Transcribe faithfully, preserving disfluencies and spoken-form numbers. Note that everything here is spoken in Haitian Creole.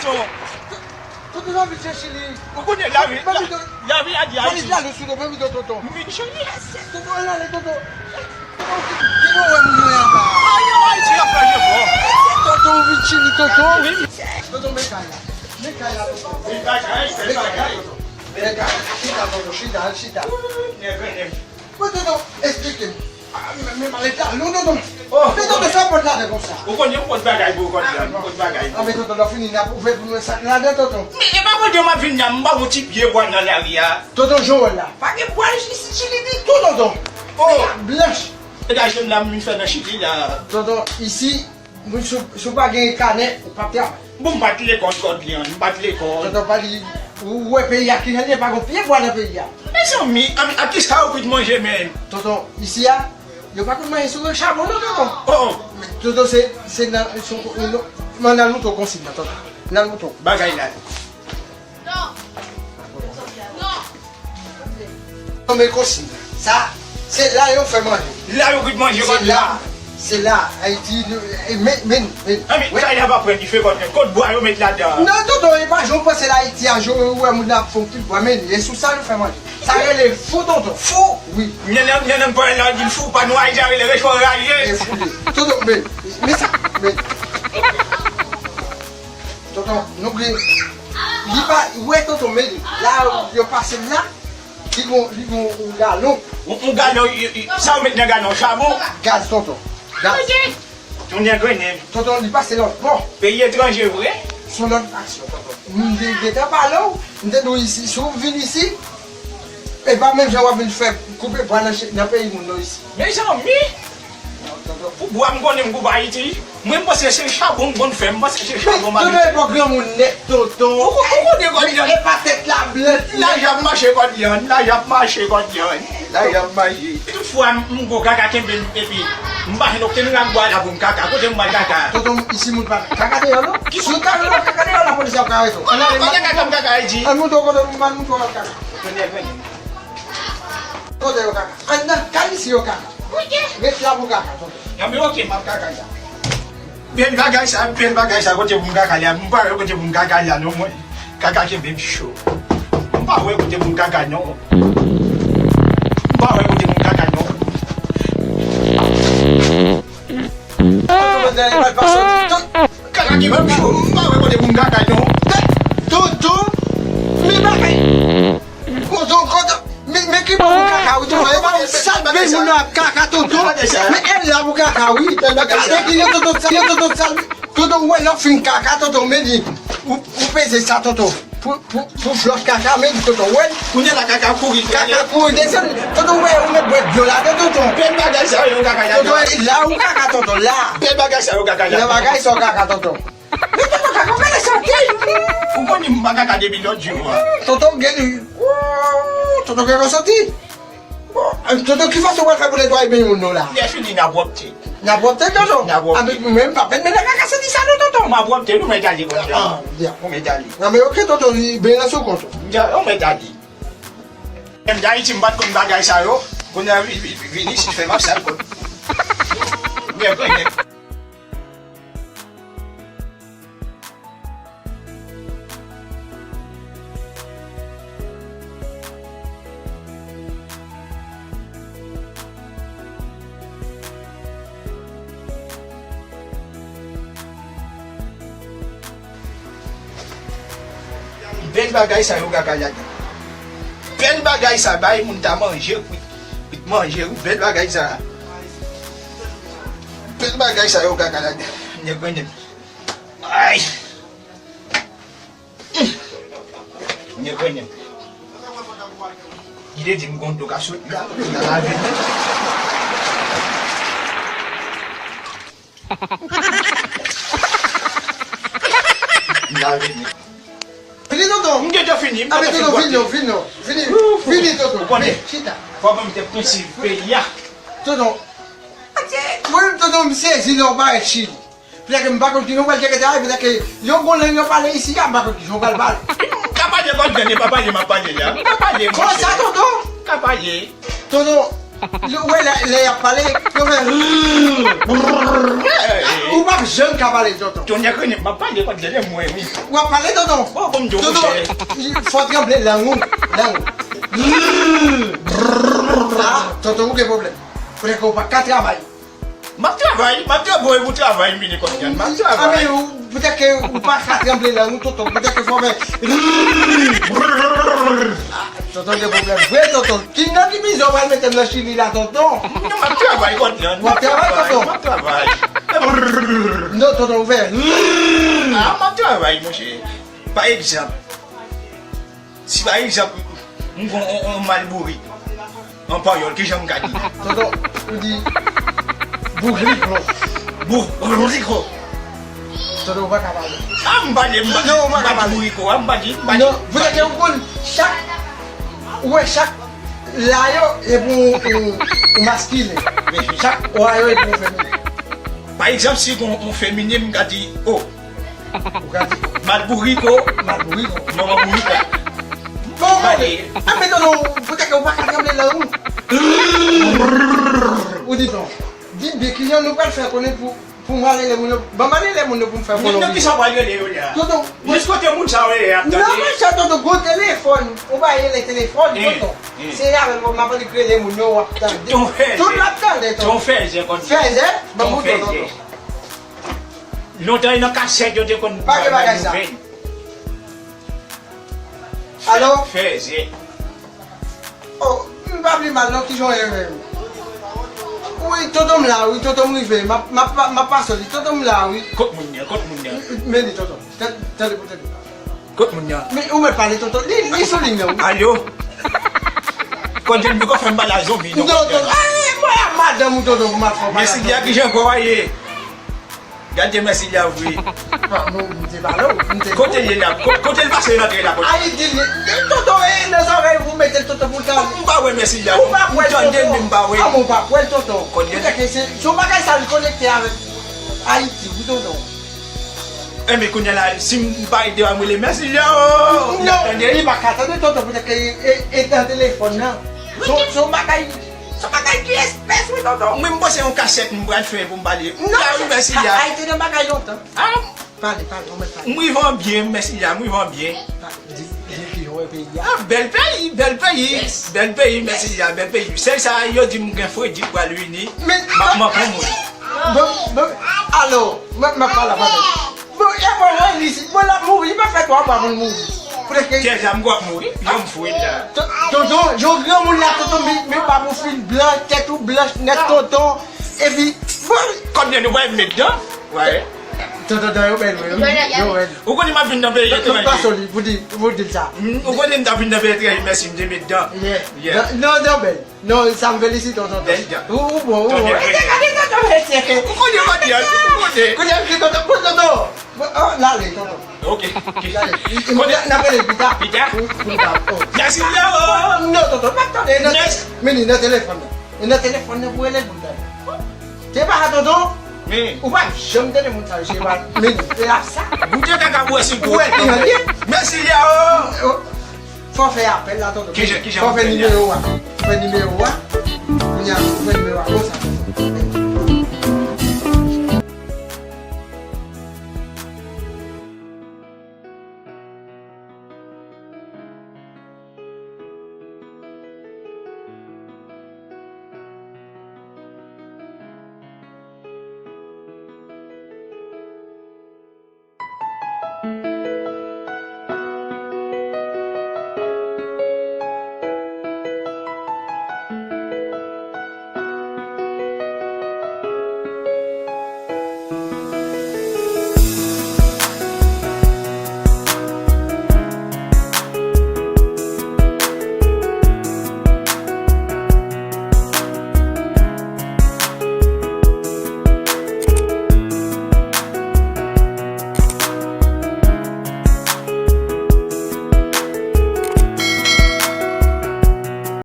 Tonton, tonton, anvi chèche li. Ou konnen lavi, lavi a di Ayiti. Tonton, tonton, anvi tonton. M vin chèche. Tonton, ann ale, tonton. Tonton, ki nou wè moun yo anba? Ay, yo, Ayiti ap fè jefò. Tonton, vin chèche li, tonton. Tonton, men kay la. Men kay la, tonton. Bèl bagay, bèl bagay. Men kay la, tonton. Men kay la, chita, tonton, chita, chita. Nèg, nèg. Mwen, tonton, eksplike m. Ah, men, men maleta, non, tonton. Oh. Men tonton, sa pòt la de konsa. Ou konn yon pòt bagay pou ou konn, yon pòt bagay. Ah, men tonton, lè fini, n ap ouvè pou nou sa k ladan, tonton. Men, e pa Bondye m ap vin la, m ba ou ti pye bwa nan lari a. Tonton, jan w wè la. Pa gen bwa isi Chili ditou, tonton. Oh. Tè a blanch. E gaje m la, m vin fè nan Chili la. Tonton, isi, si w, si w pa gen kanè, ou p ap travay. Bon, m pa t lekòl, Kòdlyan, m pa t lekòl. Tonton, pa di, ou wè peyi a ki jan l ye, pa gen pye bwa nan peyi a. Mezanmi, a, a kisa yo kwit manje menm? Tonton, isi a, yo pa konn manje sou chabon non, tonton. Oh, oh. Men, tonton, se, se nan, se, non, men n al montre w konsiy nan, tonton. N al montre w. Bagay la. Non. Non. Non, men konsiy. Sa, se la yo fè manje. La yo kwit manje kòdlyan. Se la. Se la, Ayiti, e, men, men, men. Anben, sa y ap aprann li fè kòdlyan. Kot bwa yo met ladan? Non, tonton, e pa jan w panse la Ayiti a, jan w wè moun ap fè yon pil bwa, men e sou sa nou fè manje. Sa rele fou, tonton. Fou? Wi. Mwen nan, mwen nan pwen la di fou, pa nou Ayiti a rele rechon raje. E fou li. Tonton, men, men sa, men. Tonton, nou gen, li pa, wè tonton, men li. La, yo pase l la. Li gon, li gon yon galon. Yon, yon galon, y, y, sa yo met nan galon, chabon? Gaz, tonton. Gaz. Tonnè grennen. Tonton, li pase lòt bò. Peyi etranje vre? Se yon lòt aksyon, tonton. M te gentan pale w, m te di w isi, si w vin isi, e pa menm jan w ap vin fè koupe bwa nan che-, nan peyi moun nan isi. Mezanmi! Pou bwa m konnen m koupe Ayiti. Mwen m panse se chabon m konn fè, m panse se chabon m abitye. Tonton, epòk granmoun nèt, tonton. Ou, ou konnen kòdlyan. E pa tèt la blanch. Laj ap mache kòdlyan, laj ap mache kòdlyan. Laj ap mache. Toutfwa m, m gwo kaka kenbe m, epi m pa jwenn okenn rak bwa la pou m kaka. Kote m pral kaka? Tonton, isi moun pa kaka deyò non. Si w kaka deyò, kaka deyò, lapolis ap ka arete w. Ann ale, kote kaka m kaka Ayiti? Ann montre w kote m, ann montre w kaka. Kote, kote? Kote yo kaka? Anndan kay isi yo kaka. Ret la pou kaka, tonton. Anben, oke, m ap kaka la. Bèl bagay sa, bèl bagay sa, kote pou m kaka la? M pa wè kote pou m kaka la non, mwen. Kaka kenbe m cho. M pa wè kote pou m kaka non. M pa wè kote pou m kaka non. Kaka kenbe m cho, m pa wè kote pou m kaka non. Tonton, men bagay. Tonton, tonton, men, men ki bò pou kaka, wi, tonton. E pa ou sal peyi moun nan ap kaka, tonton. Men e la pou kaka, wi. E ki yo, tonton, sal, yo, tonton, sal. Tonton, wè, lè w fin kaka, tonton, men di, ou, ou peze sa, tonton. Pou, pou, pou flòt kaka, men di, tonton, wè. Kounye a la, kaka kouri. Kaka kouri, desann. Tonton, wè, ou met bwèt dlo ladan, tonton. Bèl bagay sa yo, kaka, tonton, e la ou kaka, tonton, la. Bèl bagay sa yo, kaka, la. Nan bagay sa yo kaka, tonton. Men tonton kaka, gade santi. Ou konnen m pa kaka depi lòt jou a. Tonton gen li. Woo, tonton gen gwo santi. Bon, tonton, ki fason w pral fè pou netwaye men moun nan la? Lè fini, n a pwòpte. N a pwòpte, tonton? N a pwòpte. A, men, men m pa pèn men nan kaka santi sa non, tonton. M a pwòpte, nou mèt ale kòdlyan. Ah, byen. Nou mèt ale. Non, men oke, tonton, li byen nan sou kont ou. Byen, nou mèt ale. Menm Dayiti, m pa t konn bagay sa yo. Kounye a vi-, vi-, vi-, vin isit fè m ap sal kòt. Byen, byen. Bèl bagay sa yo kaka ladan. Bèl bagay sa, bay moun ta manje, kwit, kwit manje, wi, bèl bagay sa. Bèl bagay sa yo kaka ladan. Nèg mwen, nèg. Ay! Nèg mwen, nèg. Li te di m gon dlo ka sot la, la lave men. Lave men. Vini, tonton. M gentan fini, m gentan fini. Vini, vini, tonton. Vini, chita. Fò mwen m te pran si peyi a. Tonton. Mwen menm, tonton, m sezi lè w parèt Chili. Petèt ke m pa konn kijan w pral jere travay, petèt ke yon gwo lang yo pale isi a, m pa konn kijan w pral pale. M ka pale kòdlyan, e pa pale m ap pale la. M ka pale, monchè. Konsa, tonton? M ka pale. Tonton, Yo, wè, lè, lè y ap pale, yo fè. Ou p ap janm ka pale, tonton. Tonton, y a konnen, m ap pale, pa t gade mwen, wi. W ap pale, tonton. Bon, bon, m di w, tonton, fò tranble lang ou, lang ou. Ah, tonton, ou gen pwoblèm. Poutèt ke ou pa ka travay. M ap travay, m ap travay, ou travay, m vini kòm nyan, m ap travay. A, men ou, poutèt ke ou pa ka tranble lang ou, tonton, poutèt ke fò fè. Ah, tonton gen pwoblèm vre, tonton. Ki nan ki bizè w pral mete m nan chili la, tonton? Non, m ap travay, kòm nyan. W ap travay, tonton? M ap travay. Non, tonton, ou fè. Ah, m ap travay, monchè. Pa egzanp, si pa egzanp, m gon on, on malbourik, an panyòl, kijan m ka di? Tonton, ou di bourricot. Bou-, bourricot. Tonton, ou pa ka pale. Ah, m pale, m pale. Non, ou pa ka pale. Bourricot, ah, m pale, m pale. Non, poutèt ke ou konn chak, ou wè chak la yo, e pou ou, ou maskilen. Chak o a yo, e pou ou feminen. Pa egzanp, si gon, on feminen, m ka di, o. Ou ka di, Malbouriko. Malbouriko. Manman bourika. Bon, mande. A, men tonton, poutèt ke ou pa ka tranble lang ou. Ou di non. Di byen kijan nou pral fè konnen pou, pou m rele moun yo. Ban m rele moun yo pou m fè konnen. Nan kisa w pral rele yo la? Tonton. Jis kote moun sa yo ye, y ap tande. Non, men sa, tonton, gon telefòn. Ou pa rele telefòn, tonton. Se avè l, m ap rele moun yo, w ap tande. Tout w ap tande, tonton. Fèzè, tonton. Fèzè? Ban m tonton. Lontan e nan kasèt yo te konn bay nouvèl. Alo? Fèzè. Oh, m pa pi mal non, kijan w ye menm? Wi, tonton m la, wi, tonton m rive. M ap, m ap, m ap pase li. Tonton m la, wi. Kot moun nan? Kot moun nan? Men li, tonton. Tande, tande pou tande. Kot moun nan? Men ou mèt pale, tonton. Li, li sou liy nan, wi. Alo? Kòm di m poko fè m pale a zonbi, non. Tonton, ay, mwen a madanm ou, tonton, pou m ap fè w pale a zonbi. Mèsi, Jack, kijan kò w ye? Gade mèsi li a vre. Non, non, m te pale w, m te di w. Kote l ye la? Ko-, kote l pase rantre la, kote? Ayiti, li, li, tonton, e, nan zòrèy ou mete l, tonton, pou l tande. M pa wè mèsi li a, non. Ou pa wè l, tonton. M tande l, men m pa wè. Kòman ou pa wè l, tonton? Kote l? Poutèt ke se, se yon bagay sa li konekte avèk Ayiti, wi, tonton. Enben, kounye a la, si m pa ede w, m rele mèsi li a, o. Non, li pa ka tande, tonton, poutèt ke e, e, e nan telefòn nan. Se, se yon bagay, se yon bagay ki espès, wi, tonton. Mwen, m panse yon kasèt m pral fè pou m pale. Non, a, wi, mèsi li a. Ayiti nan bagay lontan. Ah. Pale, pale, ou mèt pale. M rive an byen, mèsi li a, m rive an byen. Di, di ki jan w wè peyi a. Ah, bèl peyi, bèl peyi. Bèl peyi, mèsi li a, bèl peyi. Sèl sa, yo di m gen fredi k pral vini. M ap manke moun. Bon, bon, alò, m ap, m ap pale avè l. Bon, e bon, wè li, bon, l ap mouri, li pa fè twa mwa pou l mouri. Poutèt ke... Kè sa m kwè ap mouri, jan m fou la. Tonton, jan w granmoun la, tonton, men, men bab ou fin blan, tèt ou blanch nèt, tonton. Epi, bon. Kòm nou pa met dan. Tonton, dan yo bèl, wi. Yo bèl. Ou konnen m ap vin nan peyi etranje. Tonton, pa soli, pou di, pou di l sa. Ou konnen m t ap vin nan peyi etranje, mèsi, m te met dan. Non, dan bèl. Non, sa m felisite w, tonton. Ou, ou bon, ou bon. Gade, gade, tonton, mesye. Ou konnen, ou konnen, ou konnen. Kounye a, m di tonton, bon, tonton. Bon, oh, l ale, tonton. Ok. L ale. N ap rele l pita. Pita? Pou, pou l ka, oh. Mèsi, Leo. Non, tonton, m ap tande. Mèsi. Men li nan telefòn nan. E nan telefòn nan pou rele l pou l tande. Te pa tonton. Ou pa janm tande moun sa yo, se pa. Men li, e a sa. Goute kaka bwè sou goute. Ou wè ki jan l ye? Mèsi, Leo. Fò w fè apèl la, tonton. Kijan, kijan pou fè nimewo a? Fè nimewo a. Kounye a, fè nimewo a konsa, tonton.